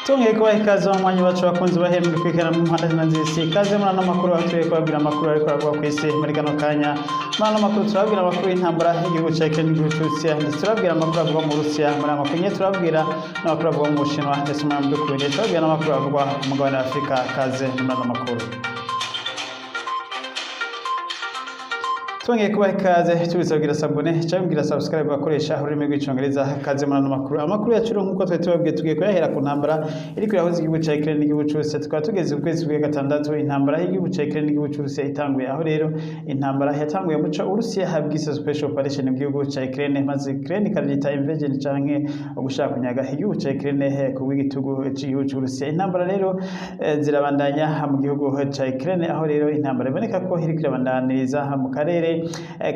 Tongeye kubaha ikaze mu mwanya wacu, bakunzi bahembwe kwikana mu mpande zina z'isi. Ikaze muri ano makuru, aho tugiye kubabwira amakuru ariko aravugwa ku isi muri kano kanya. Muri ano makuru turababwira amakuru y'intambara y'igihugu ca Ukraine n'igihugu c'Uburusiya, ndetse turababwira amakuru avugwa mu Burusiya. Muri aya makuru nyene turababwira n'amakuru avugwa mu Bushinwa, ndetse muri aya madukuru turababwira n'amakuru avugwa ku mugabane wa Afurika. Kaze muri ano makuru. Twongeye kubaha ikaze, tubisaba kugira s'abonner cyangwa kugira subscribe bakoresha ururimi rw'Icongereza. Kaze muri ano makuru. Amakuru yacu rero, nk'uko twari tubabwiye, tugiye kuyahera ku ntambara iriko irahuza igihugu ca Ukraine n'igihugu c'Uburusiya. Tukaba tugeze ku kwezi kwa gatandatu intambara y'igihugu ca Ukraine n'igihugu c'Uburusiya itanguye, aho rero intambara yatanguye muco Uburusiya bwise special operation mu gihugu ca Ukraine, maze Ukraine ikavyita invasion canke ugushaka kunyaga igihugu ca Ukraine ku bw'igitugu c'igihugu c'Uburusiya. Intambara rero zirabandanya mu gihugu ca Ukraine, aho rero intambara iboneka ko iriko irabandaniriza mu karere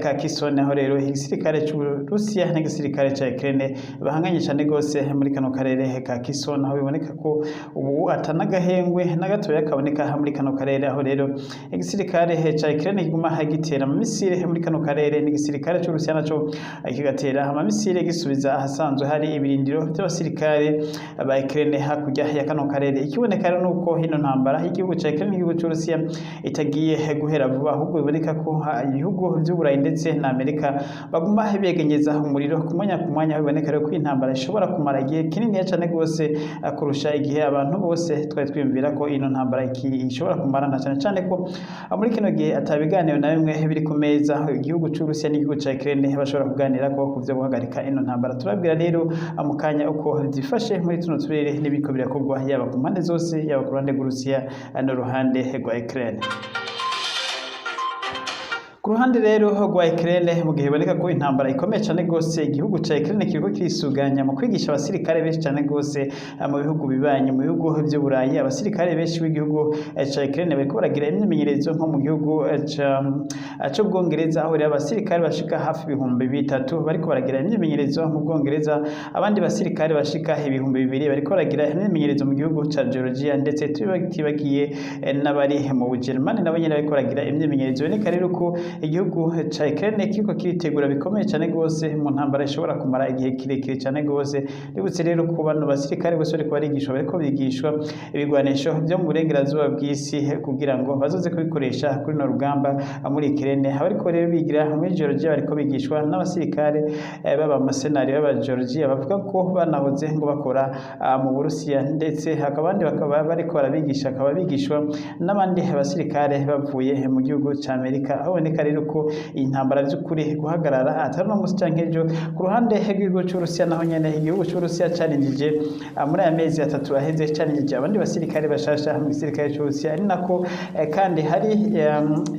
ka Kherson, aho rero igisirikare c'Uburusiya n'igisirikare ca Ukraine bahanganye cane gose muri kano karere ka Kherson, aho biboneka ko ubu atanagahengwe na gatoya kaboneka muri kano karere, aho rero igisirikare ca Ukraine kiguma gitera amamisire muri kano karere, n'igisirikare c'Uburusiya naco kigatera amamisire gisubiza ahasanzwe hari ibirindiro by'abasirikare ba Ukraine hakurya ya kano karere. Ikiboneka rero nuko hino ntambara y'igihugu ca Ukraine n'igihugu c'Uburusiya itagiye guhera vuba, ahubwo biboneka ko ibihugu vy'Uburayi ndetse na Amerika baguma begenyeza umuriro ku mwanya ku mwanya. Biboneka rero ko intambara ishobora kumara igihe kinini cane gose kurusha igihe abantu bose twari twiyumvira ko ino ntambara ishobora kumara, na cane cane ko muri kino gihe ata biganiro na bimwe biri ku meza igihugu c'Uburusiya n'igihugu ca Ukraine bashobora kuganira ko kuvyo guhagarika ino ntambara. Turabwira rero mu kanya uko vyifashe muri tuno turere n'ibiko birakorwa, yaba ku mpande zose, yaba ku ruhande rw'Uburusiya n'uruhande rwa Ukraine. Ku ruhande rero rwa Ukraine, mu gihe biboneka ko intambara ikomeye cane gose, igihugu ca Ukraine kiriko kirisuganya mu kwigisha abasirikare benshi cane gose mu bihugu bibanyi, mu bihugu vy'Uburayi. Abasirikare benshi b'igihugu ca Ukraine bariko baragira imyimenyerezo nko mu gihugu c'Ubwongereza, aho rero abasirikare bashika hafi 3000 bariko baragira imyimenyerezo mu Bwongereza, abandi basirikare bashika 2000 bariko baragira imyimenyerezo mu gihugu ca Georgia, ndetse tutibagiye n'abari mu Bujerumani nabo nyene bariko baragira imyimenyerezo. Biboneka rero ko igihugu ca Ukraine kiriko kiritegura bikomeye cane gose mu ntambara ishobora kumara igihe kirekire cane gose. Bibutse rero ko bano basirikare bose bariko barigishwa, bariko bigishwa ibigwanisho vyo mu burengerazuba bw'isi kugira ngo bazoze kubikoresha kuri no rugamba muri Ukraine. Abariko rero bigira muri Georgia bariko bigishwa n'abasirikare b'aba mercenari b'aba Georgia, bavuga ko banahoze ngo bakora mu Burusiya, ndetse hakaba abandi bakaba bariko barabigisha, akaba bigishwa n'abandi basirikare bavuye mu gihugu ca Amerika, aho boneka rero ko iyi ntambara vy'ukuri guhagarara atari no musi canke ejo. Ku ruhande rw'igihugu c'Uburusiya naho nyene, igihugu c'Uburusiya carinjije muri aya mezi 3 aheze, carinjije abandi basirikare bashasha mu gisirikare c'Uburusiya, ari nako kandi hari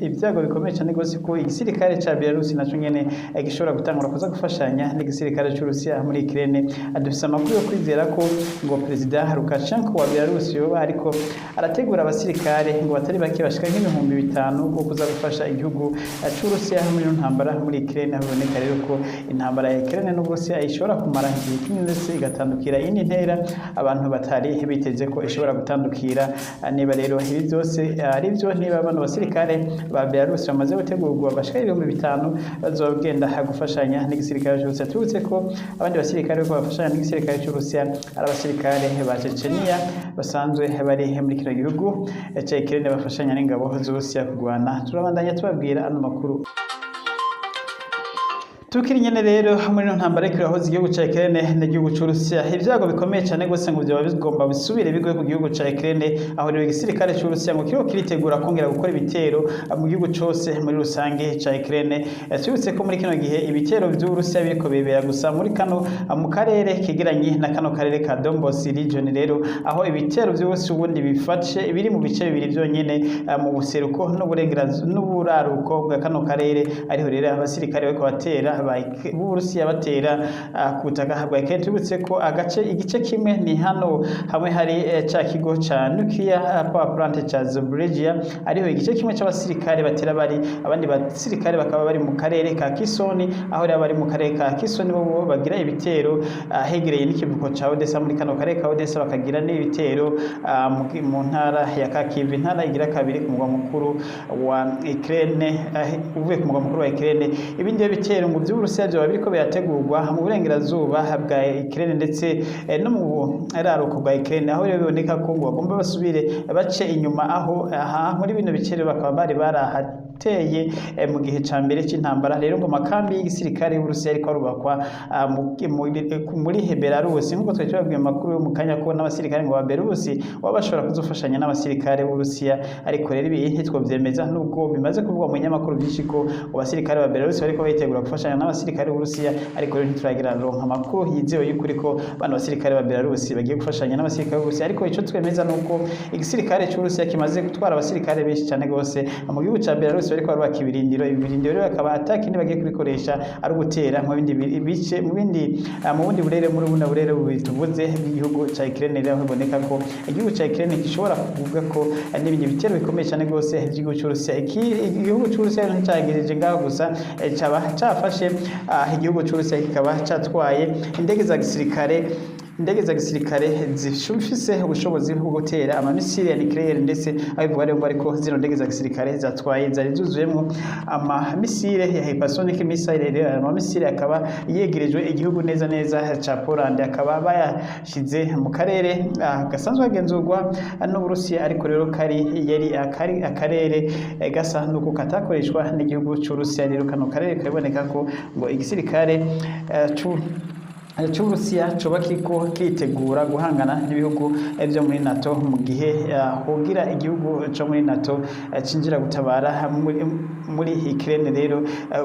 ibyago bikomeye cane gose ko igisirikare ca Belarus naco nyene gishobora gutangura kuza gufashanya n'igisirikare c'Uburusiya muri Ukraine. Dufise amakuru yo kwizera ko ngo Perezida Lukashenko wa Belarus yoba ariko arategura abasirikare ngo batari bake bashika nk'5000 bo kuza gufasha igihugu c'Uburusiya muri ntambara muri Ukraine. Haboneka rero ko intambara ya Ukraine n'Uburusiya ishobora kumara igihe kinini, ndetse igatandukira indi ntera abantu batari biteze ko ishobora gutandukira. Niba rero ibi byose ari byo, niba bano basirikare ba Belarus bamaze gutegurwa bashika 5000 bazogenda gufashanya n'igisirikare c'Uburusiya, tubutse ko abandi basirikare ko bafashanya n'igisirikare c'Uburusiya ari abasirikare ba Chechnya basanzwe bari muri kino gihugu ca Ukraine, bafashanya n'ingabo z'Uburusiya kurwana. Turabandanya tubabwira ano makuru. Tukiri nyene rero muri no ntambara iriko irahuza igihugu ca Ukraine n'igihugu c'Uburusiya, ibyago bikomeye cane gose ngo vyoba bigomba bisubire bigwe ku gihugu ca Ukraine, aho rero igisirikare c'Uburusiya ngo kiriko kiritegura kongera gukora ibitero mu gihugu cose muri rusange ca Ukraine. Tubibutse ko muri kino gihe ibitero vy'Uburusiya biriko bibera gusa muri kano mu karere kegeranye na kano karere ka Donbas region rero, aho ibitero vy'Uburusiya ubundi bifashe biri mu bice bibiri vyonyene, mu buseruko n'uburengerazuba n'uburaruko bwa kano karere, ariho rero abasirikare bariko batera b'Uburusiya batera ku butaka bwa Ukraine. Tubibutse ko agace igice kimwe ni hano hamwe hari ca kigo ca nuclear power plant ca Zaporizhia, ariho igice kimwe c'abasirikare batera bari, abandi basirikare bakaba bari mu karere ka Kherson, aho rero bari mu karere ka Kherson bo bagira ibitero hegereye n'ikivuko ca Odessa, muri kano karere ka Odessa, bakagira n'ibitero mu ntara ya Kharkiv, intara igira kabiri ku mugwa mukuru wa Ukraine, uvuye ku mugwa mukuru wa Ukraine. Ibindi bitero ngo vy'Uburusiya vyoba biriko birategurwa mu burengerazuba bwa Ukraine ndetse no mu buraruko bwa Ukraine, aho rero biboneka ko ngo bagomba basubire bace inyuma aho aha muri bino bice rero bakaba bari barahateye mu gihe ca mbere c'intambara. Rero ngo makambi y'igisirikare y'Uburusiya ariko arubakwa muri Belarus, nk'uko twari tubabwiye mu makuru yo mu kanya ko n'abasirikare ngo ba Belarus baba bashobora kuzofashanya n'abasirikare b'Uburusiya, ariko rero ibi ntitwovyemeza nubwo bimaze kuvugwa mu binyamakuru vyinshi ko abasirikare ba Belarus bariko bitegura gufashanya n'abasirikare b'Uburusiya, ariko rero ntituragira ronka amakuru yizewe y'ukuri ko bano basirikare ba Belarus bagiye gufashanya n'abasirikare b'Uburusiya. Ariko ico twemeza nuko igisirikare c'Uburusiya kimaze gutwara abasirikare benshi cane gose mu gihugu ca Belarus, bariko barubaka ibirindiro. Ibi birindiro rero bakaba atakindi bagiye kubikoresha ari ugutera mu bindi bice, mu bindi mu bundi burere, muri buno burere bubiri tuvuze bw'igihugu ca Ukraine. Rero aho biboneka ko igihugu ca Ukraine gishobora kuvuga ko n'ibindi bitero bikomeye cane gose igihugu c'Uburusiya. Igihugu c'Uburusiya nticagejeje ngaho gusa, caba cafashe igihugu c'Uburusiya kikaba catwaye indege za gisirikare zifise ubushobozi bwo gutera amamisile ya nucléaire, ndetse aho bivuga rero ngo ariko zino ndege za gisirikare zatwaye zari zuzuyemwo amamisile ya hypersonic missile. Rero ayo mamisile akaba yegerejwe igihugu neza neza ca Poland, akaba bayashize mu karere gasanzwe kagenzurwa n'Uburusiya, ariko rero kari yari akari akarere gasa nuko katakoreshwa n'igihugu c'Uburusiya. Rero kano karere kaboneka ko ngo igisirikare c'Uburusiya coba kiriko kitegura guhangana n'ibihugu vyo muri NATO mu gihe hogira igihugu co muri NATO cinjira gutabara muri Ukraine. Rero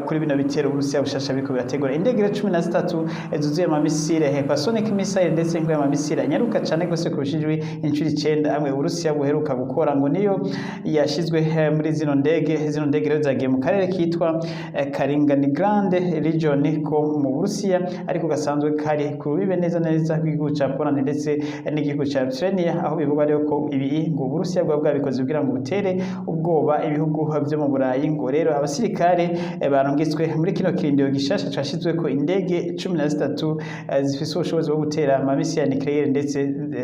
kuri bino bitero Uburusiya bushasha biriko birategura, indege rero 13 zuzuye amamisile hypersonic missile, ndetse ngo amamisile anyaruka cane gose kurusha ijwi inshuro 9, amwe Uburusiya buheruka gukora, ngo niyo yashizwe muri zino ndege. Zino ndege rero zagiye mu karere kitwa Kaliningrad region ko mu Burusiya, ariko gasanzwe kari ku rubibe neza neza rw'igihugu ca Poland ndetse n'igihugu ca Lithuania, aho bivugwa rero ko ibi ngo Uburusiya bwaba bwabikoze kugira ngo butere ubwoba ibihugu vyo mu Burayi. Ngo rero abasirikare barungitswe muri kino kirindiro gishasha cashizweko indege 13 zifise ubushobozi bwo gutera amamisile ya nucléaire ndetse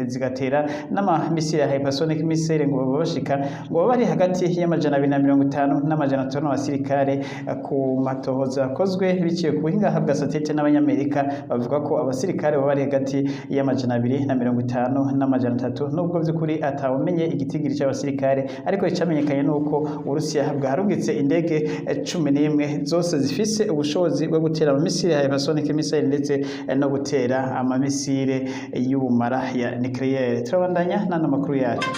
zigatera n'amamisile ya hypersonic missile, ngo baba bashika ngo baba bari hagati y'250 n'500 abasirikare. Ku matohoza yakozwe biciye ku buhinga bwa satellite n'Abanyamerika, bavuga ko abasirikare baba bari hagati y'250 n'300, nubwo by'ukuri atawumenye igitigiri cy'abasirikare. Ariko icamenyekanye ni uko Uburusiya bwarungitse indege 11 zose zifise ubushobozi bwo gutera amamisile ya hypersonic missile ndetse no gutera amamisile y'ubumara ya nucléaire. Turabandanya n'ano makuru yacu.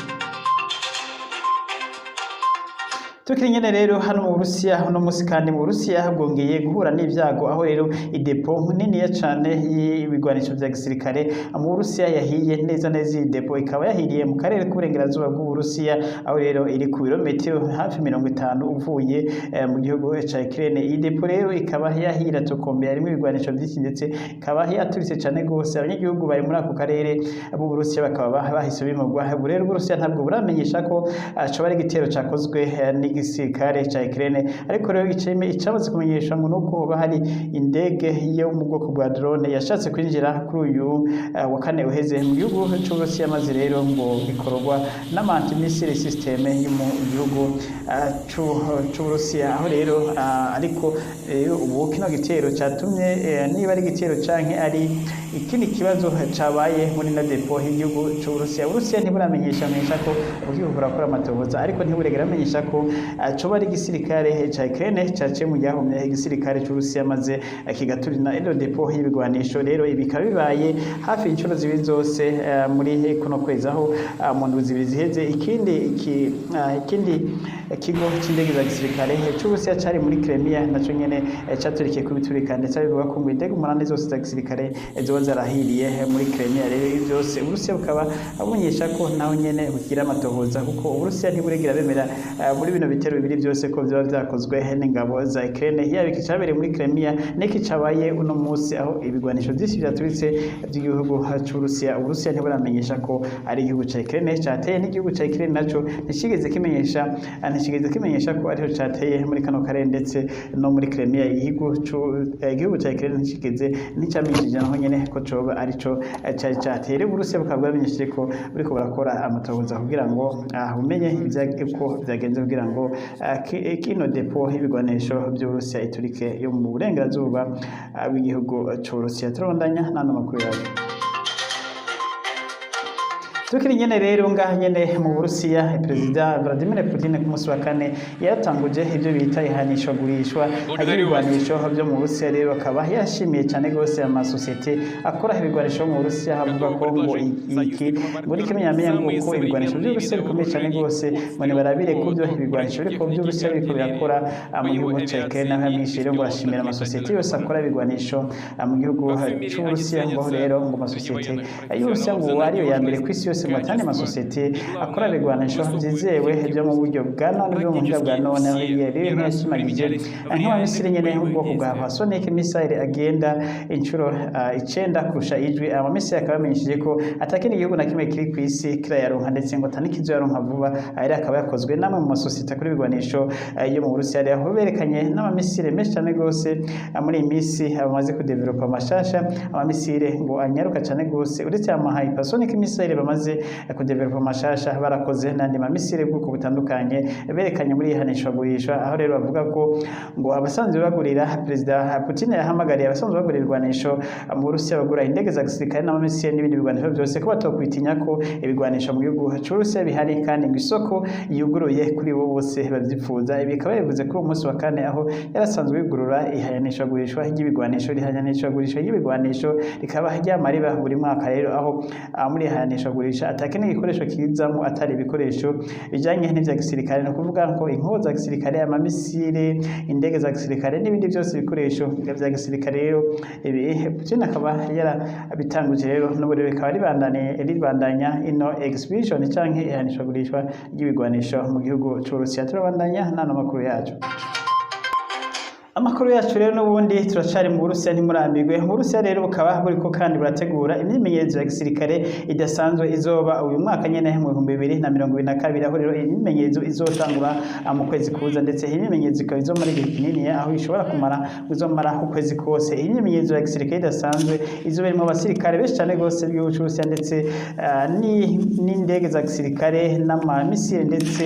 Tukiri nyene rero hano mu Burusiya, uno musi kandi mu Burusiya bwongeye guhura n'ivyago, aho rero idepo niniya cane y'ibigwanisho vya gisirikare mu Burusiya yahiye neza neza. Iyi depo ikaba yahiriye mu karere k'uburengerazuba bw'Uburusiya, aho rero iri ku birometero hafi 50 uvuye mu gihugu ca Ukraine. Iyi depo rero ikaba yahiye iratokombera, harimwo ibigwanisho vyinshi, ndetse ikaba yaturitse cane gose. Abanyagihugu bari muri ako karere b'Uburusiya bakaba bahise bimurwa. Ubu rero Uburusiya ntabwo buramenyesha ko coba ari igitero cakozwe n'igisirikare ca Ukraine, ariko rero icamaze kumenyeshwa ngo nuko hoba hari indege yo mu bwoko bwa drone yashatse kwinjira kuri uyu wa kane uheze mu gihugu c'Uburusiya, maze rero ngo bikorwa n'ama anti-missile system yo mu gihugu c'Uburusiya. Aho rero ariko rero ubu kino gitero catumye, niba ari igitero canke ari ikindi kibazo cabaye muri na depo y'igihugu c'Uburusiya, Uburusiya ntiburamenyesha menyesha ko ubugihugu burakora amatohoza, ariko ntiburegera amenyesha ko coba ari igisirikare ca Ukraine caciye mu ryahumye igisirikare c'Uburusiya maze kigaturina ino depo y'ibigwanisho. Rero ibi bikaba bibaye hafi inshuro zibiri zose muri kuno kwezi, aho mu ndwi 2 ziheze ikindi kigo c'indege za gisirikare c'Uburusiya cari muri Crimea naco nyene caturikiye kubiturika, ndetse bivuga ko ngo indege 8 zose za gisirikare zoba zarahiriye muri Crimea. Rero ibi vyose Uburusiya bukaba bumenyesha ko naho nyene bugira amatohoza, kuko Uburusiya ntiburegera bemera muri bino bitero bibiri byose ko vyoba vyakozwe n'ingabo za Ukraine, yaba iki cabereye muri Crimea n'iki cabaye uno musi aho ibigwanisho vyinshi vyaturitse vy'igihugu c'Uburusiya. Uburusiya ntiburamenyesha ko ari igihugu ca Ukraine cateye, n'igihugu ca Ukraine naco nticigeze kimenyesha ko arico cateye muri kano karere ndetse no muri Crimea. Igihugu ca Ukraine nticigeze nticamenyesheje naho nyene. ko coba arico cari cateye. Uburusiya bukaba bwamenyesheje ko buriko burakora amatohoza kugira ngo bumenye uko vyagenze kugira ngo kino depo y'ibigwanisho vy'Uburusiya iturike yo mu burengerazuba bw'igihugu c'Uburusiya. Turabandanya n'ano makuru yacu. Tukiri nyene rero ngaha nyene mu Burusiya, Perezida Vladimir Putin ku munsi wa kane yaratanguje ivyo bita ihanishwagurishwa ry'ibigwanisho vyo mu Burusiya. Rero akaba yashimiye cane gose amasosiyete akora ibigwanisho mu Burusiya, avuga ko ngo iki ngo ni kimenyamenya ngo ko ibigwanisho vy'Uburusiya bikomeye cane gose, ngo nibarabire ku vyo ibigwanisho biriko vy'Uburusiya biriko birakora mu gihugu ca Ukraine. Aho yamwishe rero ngo arashimira amasosiyete yose akora ibigwanisho mu gihugu c'Uburusiya, ngo rero ngo amasosiyete y'Uburusiya ngo ariyo ya mbere kw'isi yose, ngo atandi amasosiyete akora ibigwanisho vyizewe vyo mu buryo bwa none, byo mu buryo bwa none. Aho rero yashimagije nk'abamisiri nyene nk'ubwoko bwa hypersonic missile agenda inshuro 9 kurusha ijwi. Amamisiri akaba yamenyesheje ko atakindi gihugu na kimwe kiri kw'isi kirayaronka, ndetse ngo atanikizoyaronka vuba. Rero akaba yakozwe n'amwe mu masosiyete akora ibigwanisho yo mu Burusiya. Rero aho berekanye n'amamisire menshi cane gose muri iyi minsi bamaze kudevelopa amashasha, amamisire ngo anyaruka cane gose. Uretse ama hypersonic missile bamaze kudevelopa amashasha, barakoze n'andi mamisire y'ubwoko butandukanye berekanye muri ihanishwagurishwa. Aho rero bavuga ko ngo abasanzwe bagurira, Perezida Putin yahamagariye abasanzwe bagurira ibigwanisho mu Burusiya, bagura indege za gisirikare n'amamisire n'ibindi bigwanisho byose, ko batokwitinya, ko ibigwanisho mu gihugu c'Uburusiya bihari, kandi ngo isoko yuguruye kuri bo bose bavyipfuza. Ibi bikaba bivuze kuri uwo munsi wa kane, aho yarasanzwe yugurura ihanishwagurishwa ry'ibigwanisho. Ihanishwagurishwa ry'ibigwanisho rikaba ryama riba buri mwaka rero, aho muri ihanishwagurisha atakindi gikoresho kizamo atari ibikoresho bijanye n'ivya gisirikare, ni ukuvuga ngo inkoho za gisirikare, amamisire, indege za gisirikare n'ibindi byose bikoresho vya gisirikare. Rero ibi Putin akaba yarabitanguje rero, n'ubu rero bikaba ribandanya ino exhibition canke ihanishwagurishwa ry'ibigwanisho mu gihugu c'Uburusiya. Turabandanya n'ano makuru yacu. Amakuru yacu rero n'ubundi turacari mu Burusiya, ntimurambirwe. Mu Burusiya rero bukaba buriko kandi burategura imyimenyerezo ya gisirikare idasanzwe izoba uyu mwaka nyene mu 2022, aho rero imyimenyerezo izotangura mu kwezi kuza, ndetse imyimenyerezo ikaba izomara igihe kinini, aho ishobora kumara izomara ukwezi kose. Imyimenyerezo ya gisirikare idasanzwe izoba irimwo abasirikare benshi cane gose b'igihugu c'Uburusiya, ndetse n'indege za gisirikare n'amamisire ndetse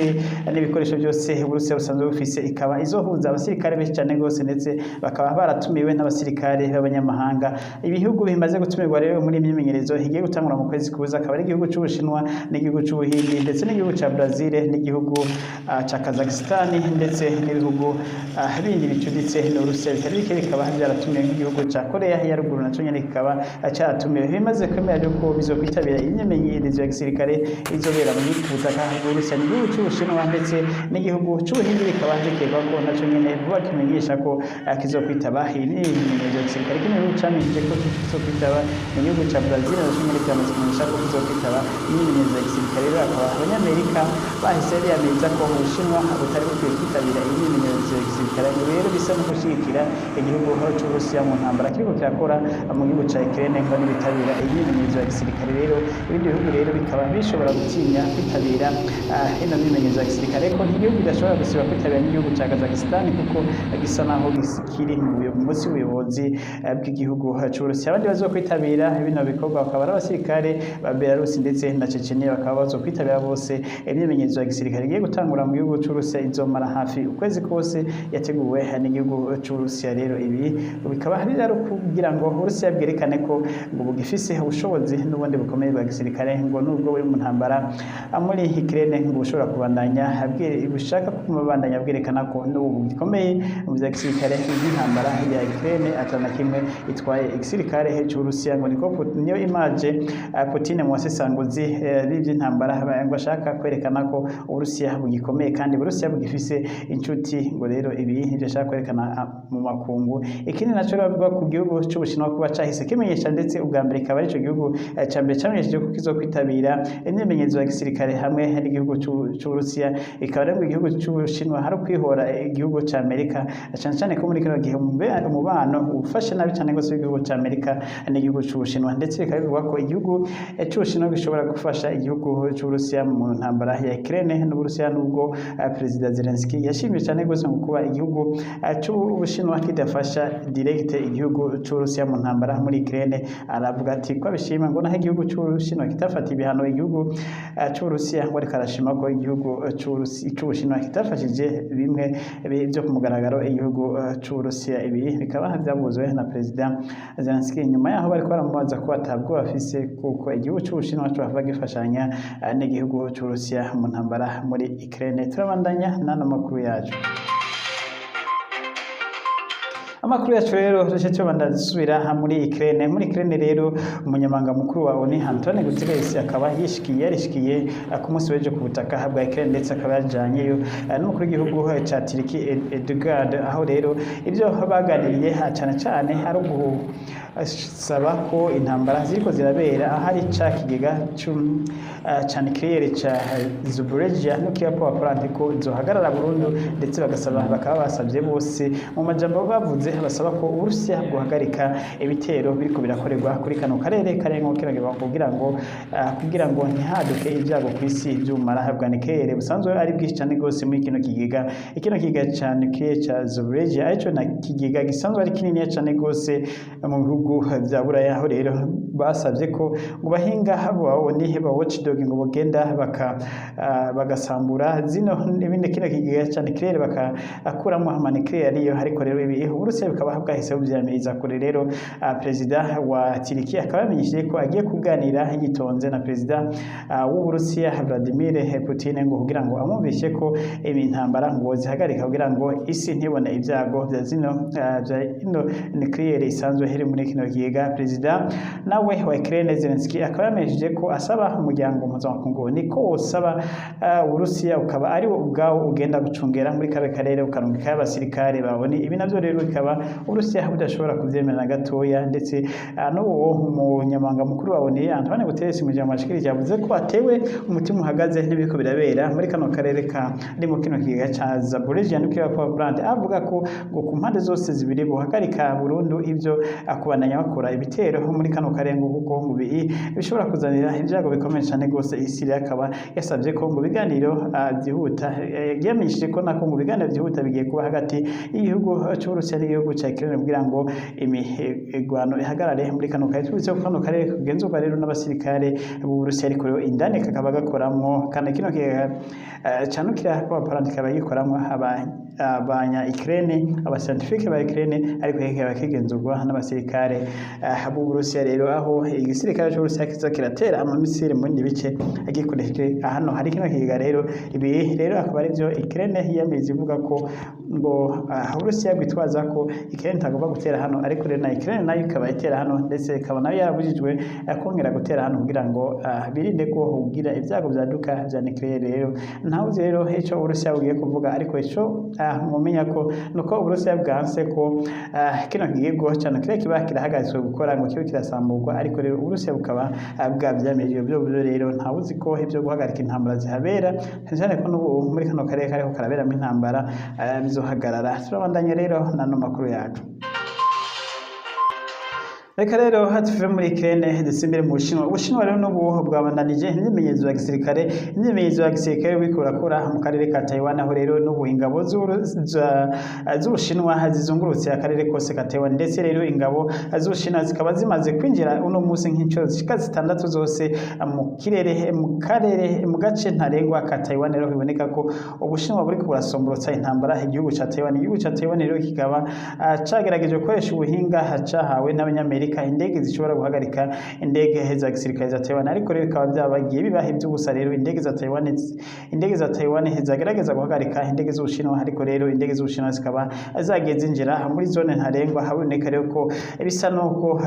n'ibikoresho byose Uburusiya busanzwe bufise. Ikaba izohuza abasirikare benshi cane gose, ndetse bakaba baratumiwe n'abasirikare b'abanyamahanga. Ibihugu bimaze gutumirwa rero muri imyimenyerezo igiye gutangura mu kwezi kuza akaba ari igihugu c'Ubushinwa n'igihugu c'Ubuhindi ndetse n'igihugu ca Brazil n'igihugu ca Kazakhstan, ndetse n'ibihugu bindi bicuditse n'Uburusiya bitari bike bikaba byaratumiwe, nk'igihugu ca Korea ya ruguru naco nyene kikaba caratumiwe. Bimaze kwemera yuko bizokwitabira imyimenyerezo ya gisirikare izobera muri butaka bw'Uburusiya n'igihugu c'Ubushinwa ndetse n'igihugu c'Ubuhindi, bikaba bikekwa ko naco nyene vuba kimenyesha ko kizokwitaba iyi myimenyerezo ya gisirikare. Kino gihugu camenyesheje ko kizokwitaba ni igihugu ca Brazil, naco nyene cyamaze kumenyesha ko kizokwitaba imyimenyerezo ya gisirikare. Rero akaba Abanyamerika bahise biyamiriza ko Ubushinwa butari bukwiye kwitabira iyi myimenyerezo ya gisirikare, ngo rero bisa no gushigikira igihugu c'Uburusiya mu ntambara kiriko kirakora mu gihugu ca Ukraine, ngo nibitabira iyi myimenyerezo ya gisirikare. Rero ibindi bihugu rero bikaba bishobora gutinya kwitabira ino myimenyerezo ya gisirikare, ko igihugu kidashobora gusiba kwitabira n'igihugu ca Kazakhstan, kuko gisa naho kiri munsi y'ubuyobozi bw'igihugu c'Uburusiya. Abandi bazokwitabira bino bikorwa bakaba ari abasirikare ba Belarus ndetse na Chechnya, bakaba bazokwitabira bose imyimenyerezo ya gisirikare igiye gutangura mu gihugu c'Uburusiya, izomara hafi ukwezi kose, yateguwe n'igihugu c'Uburusiya. Rero ibi bikaba ari kugira ngo Uburusiya bwerekane ko ngo bugifise ubushobozi n'ubundi bukomeye bwa gisirikare, ngo nubwo buri mu ntambara muri Ukraine ngo bushobora kubandanya bushaka kubandanya bwerekana ko n'ubu bugikomeye mu vya gisirikare, by'intambara ya Ukraine atana kimwe itwaye igisirikare c'Uburusiya. Ngo niko niyo image Putin mu basesanguzi b'ivy'intambara ngo ashaka kwerekana ko Uburusiya bugikomeye kandi Uburusiya bugifise inshuti, ngo rero ibi nivyo ashaka kwerekana mu makungu. Ikindi naco rero bavuga ku gihugu c'Ubushinwa kuba cahise kimenyesha, ndetse ubwa mbere ikaba arico gihugu ca mbere camenyesheje ko kizokwitabira imyimenyerezo ya gisirikare hamwe n'igihugu c'Uburusiya. Ikaba rero igihugu c'Ubushinwa hari ukwihora igihugu ca Amerika cane. Cyane cyane ko muri kino gihe umubano ufashe nabi cyane gose w'igihugu ca Amerika n'igihugu c'Ubushinwa, ndetse bikaba bivugwa ko igihugu c'Ubushinwa gishobora gufasha igihugu c'Uburusiya mu ntambara ya Ukraine n'Uburusiya, nubwo Perezida Zelensky yashimye cyane gose mu kuba igihugu c'Ubushinwa kidafasha direct igihugu c'Uburusiya mu ntambara muri Ukraine. Aravuga ati ko abishima ngo naho igihugu c'Ubushinwa kitafata ibihano igihugu c'Uburusiya, ngo ariko arashima ko igihugu c'Ubushinwa kitafashije bimwe byo ku mugaragaro igihugu c'Uburusiya. Ibi bikaba byavuzwe na Perezida Zelensky nyuma yaho bariko baramubaza ko atabwo bafise kuko igihugu c'Ubushinwa cohava gifashanya n'igihugu c'Uburusiya mu ntambara muri Ukraine. Turabandanya n'ano makuru yacu. Amakuru yacu rero duce tubanda dusubira muri Ukraine. Muri Ukraine rero, umunyamabanga mukuru wa ONU Antonio Guterres akaba yarishikiye ku munsi w'ejo ku butaka bwa Ukraine, ndetse akaba yajanyeyo n'umukuru w'igihugu ca Turkey Erdogan, aho rero ibyo baganiriye cane cane ari ugusaba ko intambara ziriko zirabera ahari ca kigega ca nucléaire ca Zaporizhzhia nuclear power plant ko zohagarara burundu, ndetse bakaba basabye bose mu majambo bavuze, basaba ko Uburusiya bwohagarika ibitero biriko birakorerwa kuri kano karere karengo kino kugira ngo ntihaduke ibyago ku isi by'ubumara bwa nucléaire busanzwe ari bwinshi cyane rwose muri kino kigega. Kino kigega ca nucléaire ca Zaporizhzhia arico na kigega gisanzwe ari kininiya cyane rwose mu bihugu vya Buraya, aho rero basabye ko ngo bahinga ni ba watchdog ngo bogenda bagasambura zino ibindi kino kigega ca nucléaire, bakakuramo ama nucléaire ariyo. Ariko rero ibi Uburusiya bukaba bwahise buvyamiriza kure. Rero perezida wa Turikiya akaba yamenyesheje ko agiye kuganira yitonze na perezida w'Uburusiya Vladimir Putin, ngo kugira ngo amwumvishe ko ibi ntambara ngo zihagarika kugira ngo isi ntibone ibyago vya zino vya ino nucléaire isanzwe iri muri kino kigega. Perezida nawe wa Ukraine Zelensky akaba yamenyesheje ko asaba umuryango mpuzamakungu niko wosaba Uburusiya ukaba ari wo ubwawo ugenda gucungera muri kare karere, ukarungikayo abasirikare babone. Ibi navyo rero bikaba Uburusiya budashobora kuvyemera na gatoya. Ndetse n'uwo munyamabanga mukuru wa ONU Antoine Guterres mu ijambo ashikirije yavuze ko atewe umutima uhagaze n'ibiriko birabera muri kano karere ka mu kino kigega ca Zaporizhzhia nuclear power plant, avuga ko ngo ku mpande zose zibiri bohagarika burundu ivyo kubandanya bakora ibitero muri kano karere, ngo kuko ngo bishobora kuzanira ibyago bikomeye cyane rwose isi. Rero akaba yasabye ko ngo biganiro byihuta, yamenyesheje ko nako ngo biganiro byihuta bigiye kuba hagati y'igihugu c'Uburusiya n'igihugu ca Ukraine kugira ngo imigwano ihagarare muri kano karere. Tubitse ko kano karere kagenzurwa rero n'abasirikare b'Uburusiya, ariko rero indani kakaba gakoramwo kandi kino kigega ca nuclear power plant kikaba gikoramwo abanya Ukraine, aba scientifique ba Ukraine, ariko kikaba kigenzurwa n'abasirikare b'Uburusiya. Rero aho igisirikare c'Uburusiya kiza kiratera ama missiles mu bindi bice agikoresheje hano hari kino kigega. Rero ibi rero akaba ari byo Ukraine yiyamiriza, ivuga ko ngo Uburusiya bwitwaza ko Ukraine itagomba gutera hano, ariko rero na Ukraine nayo ikaba itera hano, ndetse ikaba nayo yarabujijwe kongera gutera hano kugira ngo birinde ko hugira ibyago byaduka vya nucléaire. Rero ntawuzi rero ico Uburusiya bugiye kuvuga, ariko ico mumenya ko nuko Uburusiya bwanse ko kino kigo ca nucléaire kiba kirahagaritswe gukora, ngo kibe kirasamburwa, ariko rero Uburusiya bukaba bwavyamirije ibyo byo. Rero ntawuzi ko ivyo guhagarika intambara zihabera, cyane cyane ko n'ubu muri kano karere kariko karaberamo intambara, bizohagarara. Turabandanya rero n'ano makuru yacu. Reka rero tuve muri Ukraine dusimbire mu Bushinwa. Ubushinwa rero n'ubu bwabandanije imyimenyerezo ya gisirikare buriko burakora mu karere ka Taiwan, aho rero n'ubu ingabo z'Ubushinwa zizungurutse akarere kose ka Taiwan. Ndetse rero ingabo z'Ubushinwa zikaba zimaze kwinjira uno munsi nk'incuro zishika zitandatu zose mu kirere, mu karere, mu gace ntarengwa ka Taiwan. Rero biboneka ko Ubushinwa buriko burasomborotsa intambara igihugu ca Taiwan. Igihugu ca Taiwan rero kikaba cagerageje gukoresha ubuhinga cahawe n'Abanyamerika, indege zishobora guhagarika indege za gisirikare za Taiwan, ariko rero bikaba byabagiye bibaha iby'ubusa. Rero indege za Taiwan zagerageza guhagarika indege z'Ubushinwa, ariko rero indege z'Ubushinwa zikaba zagiye zinjira muri zone ntarengwa. Haboneka rero ko bisa nuko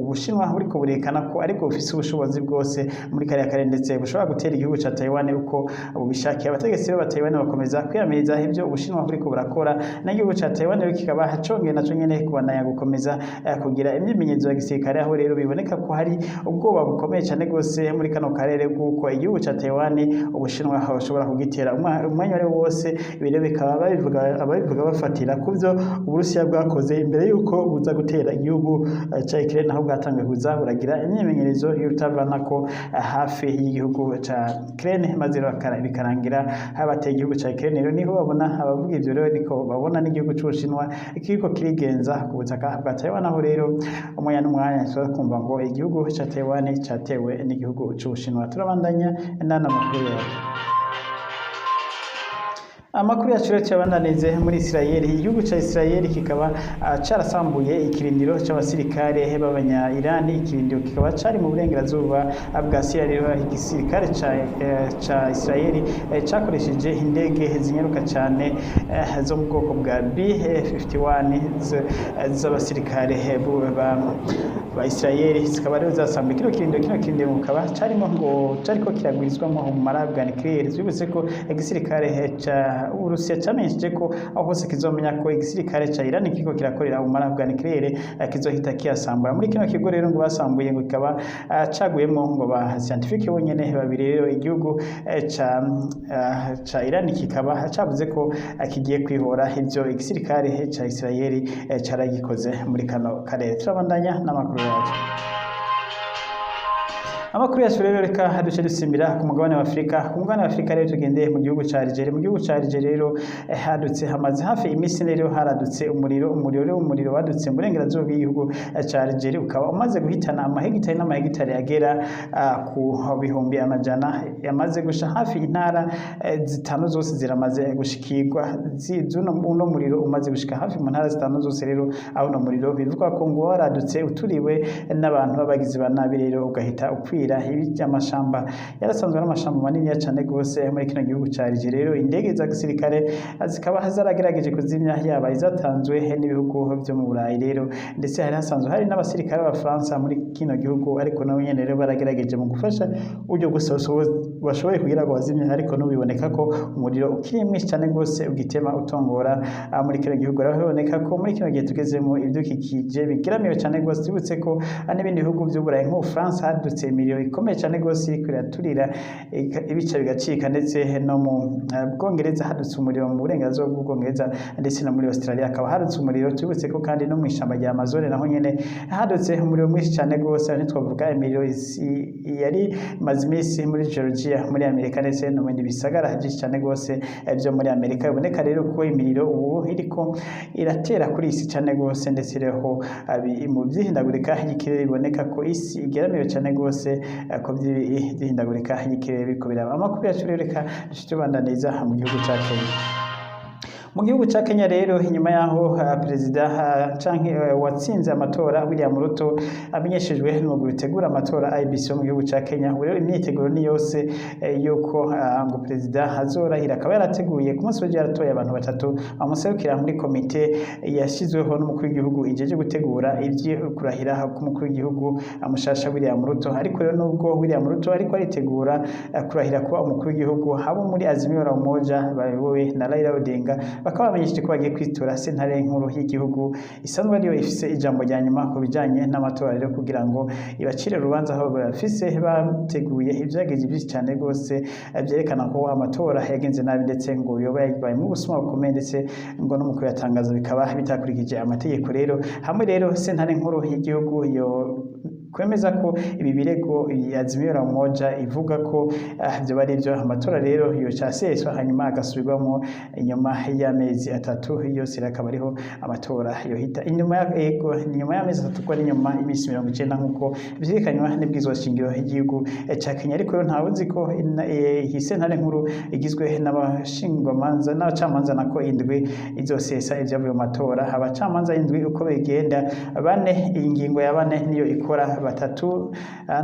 Ubushinwa buriko burekana ko ariko bufise ubushobozi bwose muri kariya karere, ndetse bushobora gutera igihugu ca Taiwan uko bubishakiye. Abategetsi ba Taiwan bakomeza kwiyamiriza ivyo Ubushinwa buriko burakora, n'igihugu ca Taiwan rero kikaba congeye naco nyene kubandanya gukomeza kugira imyimenyerezo. imyimenyerezo ya gisirikare, aho rero biboneka ko hari ubwoba bukomeye cyane gose muri kano karere bw'uko igihugu ca Taiwan Ubushinwa bushobora kugitera umwanya wari wose. Ibi rero bikaba ababivuga bafatira ku byo Uburusiya bwakoze imbere y'uko buza gutera igihugu ca Ukraine, aho bwatanguye kuza buragira imyimenyerezo y'urutavanako hafi y'igihugu ca Ukraine, maze rero bikarangira habateye igihugu ca Ukraine. Rero niho babona, abavuga ivyo rero niko babona n'igihugu c'Ubushinwa kiriko kirigenza ku butaka bwa Taiwan, aho rero umwanya n'umwanya tuza kumva ngo igihugu ca Taiwan catewe n'igihugu c'Ubushinwa. Turabandanya n'ana makuru yacu. Amakuru yacu rero tuyabandanirize muri Israel. Igihugu ca Israel kikaba carasambuye ikirindiro c'abasirikare b'abanya Iran, ikirindiro kikaba cari mu burengerazuba bwa Syria. Rero igisirikare ca Israel cakoresheje indege zinyaruka cane zo mu bwoko bwa B-51 z'abasirikare ba Israel, zikaba rero zasambuye kino kirindiro. Kino kirindiro kikaba carimo ngo cariko kiragwirizwamo ubumara bwa nucleaire. Twibutse ko igisirikare ca Uburusiya camenyesheje ko aho hose kizomenya ko igisirikare ca Iran kiriko kirakorera ubumara bwa nucleaire kizohita kiyasambura. Muri kino kigo rero ngo basambuye, ngo kikaba caguyemwo ngo ba scientifique bonyene babiri. Rero igihugu ca Iran kikaba cavuze ko kigiye kwihora ivyo igisirikare ca Israel caragikoze muri kano karere. Turabandanya n'amakuru yacu. Amakuru yacu rero reka duce dusimbira ku mugabane wa Afurika. Ku mugabane wa Afurika rero tugendeye mu gihugu ca Algeria. Mu gihugu ca Algeria rero hadutse, hamaze hafi iminsi rero haradutse umuriro. Umuriro rero, umuriro wadutse mu burengerazuba bw'igihugu ca Algeria, ukaba umaze guhitana amahegitari n'amahegitari agera ku bihumbi amajana yamaze gusha. Hafi intara zitanu zose ziramaze gushikirwa z'uno uno muriro umaze gushika hafi mu ntara zitanu zose. Rero aho uno muriro bivugwa ko ngo waradutse uturiwe n'abantu b'abagizi ba nabi, rero ugahita ukwira ibiti, amashamba yarasanzwe ari amashamba manini cane gose muri kino gihugu ca Algeria. Rero indege za gisirikare zikaba zaragerageje kuzimya, yaba izatanzwe n'ibihugu vyo mu Burayi rero, ndetse hari hasanzwe hari n'abasirikare b'Abafaransa muri kino gihugu, ariko nabo nyene rero baragerageje mu gufasha uburyo bwose bashoboye kugira ngo bazimye, ariko n'ubu biboneka ko umuriro ukiri mwinshi cane gose ugitema utongora muri kino gihugu. Rero biboneka ko muri kino gihe tugezemo ibidukikije bigeramiwe cane gose. Tubutse ko n'ibindi bihugu vy'Uburayi nk'Ubufaransa hadutse imiriro ikomeye cane gose iriko iraturira ibica bigacika, ndetse no mu Bwongereza hadutse umuriro mu burengerazuba bw'Ubwongereza, ndetse no muri Australia hakaba hadutse umuriro. Tubutse ko kandi no mw'ishamba rya Amazone naho nyene hadutse umuriro mwinshi cane gose. Aho ntitwavuga imiriro yari imaze iminsi muri Georgia muri Amerika, ndetse no mu bindi bisagara vyinshi cane gose vyo muri Amerika. Biboneka rero ko imiriro ubu iriko iratera kuri isi cane gose, ndetse rero mu vyihindagurika ry'ikirere biboneka ko isi igeramiwe cane gose, ko vy'ihindagurika ry'ikirere biriko biraba. Amakuru yacu rero reka duce tubandaniza mu gihugu ca Kenya. Mu gihugu ca Kenya rero, inyuma yaho perezida canke watsinze amatora William Ruto amenyeshejwe n'umugwi utegura amatora IEBC wo mu gihugu ca Kenya, ubu rero imyiteguro ni yose yuko ngo perezida azorahira. Akaba yarateguye ku munsi w'ejo, yaratoye abantu batatu bamuserukira muri komite yashyizweho n'umukuru w'igihugu ijeje gutegura ivyo kurahira k'umukuru w'igihugu mushasha William Ruto. Ariko rero nubwo William Ruto ariko aritegura kurahira kuba umukuru w'igihugu, abo muri Azimio la Umoja bayobowe na Raila Odinga bakaba bamenyesheje ko bagiye kwitura sentare nkuru y'igihugu isanzwe ariyo ifise ijambo rya nyuma ku bijanye n'amatora rero, kugira ngo ibacire urubanza, aho bafise bateguye ivyageze vyinshi cane rwose vyerekana ko amatora yagenze nabi, ndetse ngo yoba yabayemwo ubusuma bukomeye, ndetse ngo no mu kuyatangaza bikaba bitakurikije amategeko. Rero hamwe rero sentare nkuru y'igihugu yo kwemeza ko ibi birego Azimio la Umoja ivuga ko vyoba ari ivyo, amatora rero yoca aseswa hanyuma agasubirwamwo inyuma y'amezi 3 yose. Rero akaba ariho amatora yohita inyuma ego inyuma y'amezi 3, ko ari inyuma y'iminsi 90 nk'uko vyerekanywa n'ibwirizwa shingiro y'igihugu ca Kenya. Ariko rero ntawe uzi ko iyi sentare nkuru igizwe n'abashingwamanza n'abacamanza nako indwi izosesa ivyavuye mu matora. Abacamanza indwi uko bigenda bane, iyi ngingo ya bane niyo ikora. batatu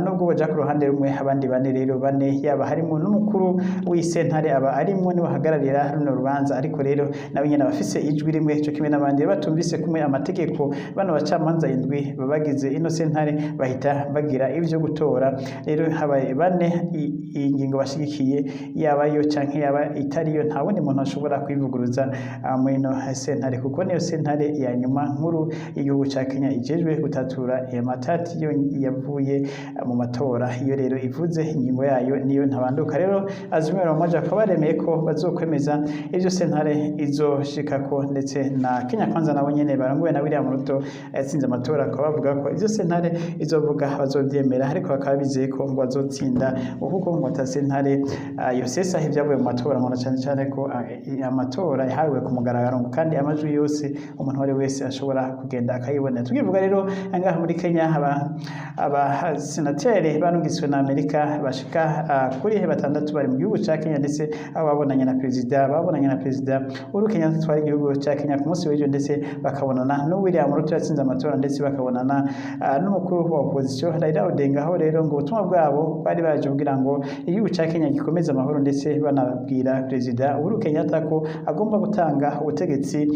nubwo baja ku ruhande rumwe, abandi bane rero, bane yaba harimo n'umukuru w'isentare aba arimwo, niwe ahagararira runo rubanza, ariko rero nawe nyene abafise ijwi rimwe co kimwe n'abandi. Batumvise kumwe amategeko, bano bacamanza indwi babagize ino sentare bahita bagira ivyo gutora. Rero habaye bane iyi ngingo bashigikiye, yaba yo canke yaba itariyo, nta wundi muntu ashobora kwivuguruza muri ino sentare, kuko niyo sentare ya nyuma nkuru y'igihugu ca Kenya ijejwe gutatura amatati yo yavuye mu matora. Iyo rero ivuze ingingo yayo niyo ntabanduka. Rero Azimio la Umoja bakaba baremeye ko bazokwemeza ivyo sentare izoshikako, ndetse na Kenya Kwanza nabo nyene barongowe na William Ruto yatsinze amatora bakaba bavuga ko ivyo sentare izovuga bazovyemera, ariko bakaba bizeye ko ngo bazotsinda, kuko ngo ata sentare yosesa ivyavuye mu matora, ngo na cane cane ko amatora yahawe ku mugaragaro, ngo kandi amajwi yose umuntu uwo ari wese ashobora kugenda akayibonera. Tukivuga rero ngaha muri Kenya, abasenateri barungiswe na Amerika bashika kuri batandatu bari mu gihugu ca Kenya, ndetse aho babonanye na perezida Uhuru Kenyatta atwara igihugu ca Kenya ku munsi w'ejo, ndetse bakabonana no William Ruto yatsinze amatora, ndetse bakabonana n'umukuru wa opposition Raila Odinga. Aho rero ngo ubutumwa bwabo bari baje kugira ngo igihugu ca Kenya gikomeze amahoro, ndetse banabwira perezida Uhuru Kenyatta ko agomba gutanga ubutegetsi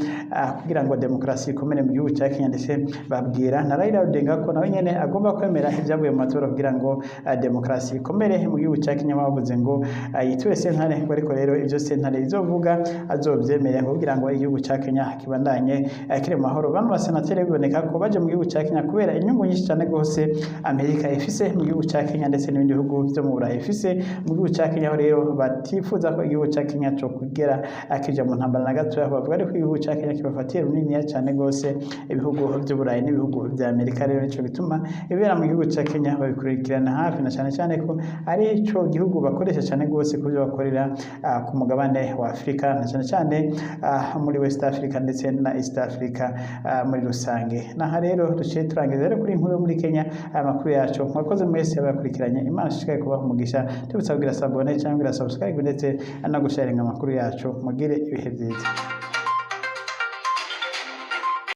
kugira ngo demokarasi ikomere mu gihugu ca Kenya, ndetse babwira na Raila Odinga ko nawe nyene agomba kwemera ibyavuye mu matora kugira ngo demokarasi ikomere mu gihugu ca Kenya. Bavuze ngo yiture sentare, ngo ariko rero ivyo sentare izovuga azovyemere, ngo kugira ngo igihugu ca Kenya kibandanye kiri mu mahoro. Bano basenateri biboneka ko baje mu gihugu ca Kenya kubera inyungu nyinshi cane gose Amerika ifise mu gihugu ca Kenya, ndetse n'ibindi bihugu vyo mu Burayi ifise mu gihugu ca Kenya, aho rero batifuza ko igihugu ca Kenya co kugera kija mu ntambara na gatoya. Bavuga ariko igihugu ca Kenya kibafatiye runiniya cane gose ibihugu vy'Uburayi n'ibihugu vya Amerika. Rero nico gituma ibibera mu gihugu ca Kenya babikurikirana hafi, na cane cane ko ari ico gihugu bakoresha cane gose ku byo bakorera ku mugabane wa Afrika, na cane cane muri West Africa ndetse na East Africa muri rusange. Naha rero duciye turangiza rero kuri inkuru yo muri Kenya aya makuru yacu. Mwakoze mwese abakurikiranye, Imana ishikaye kubaha umugisha. Tubutsa kugira s'abonner cyangwa kugira subscribe, ndetse no gusharinga amakuru yacu. Mugire ibihe byiza.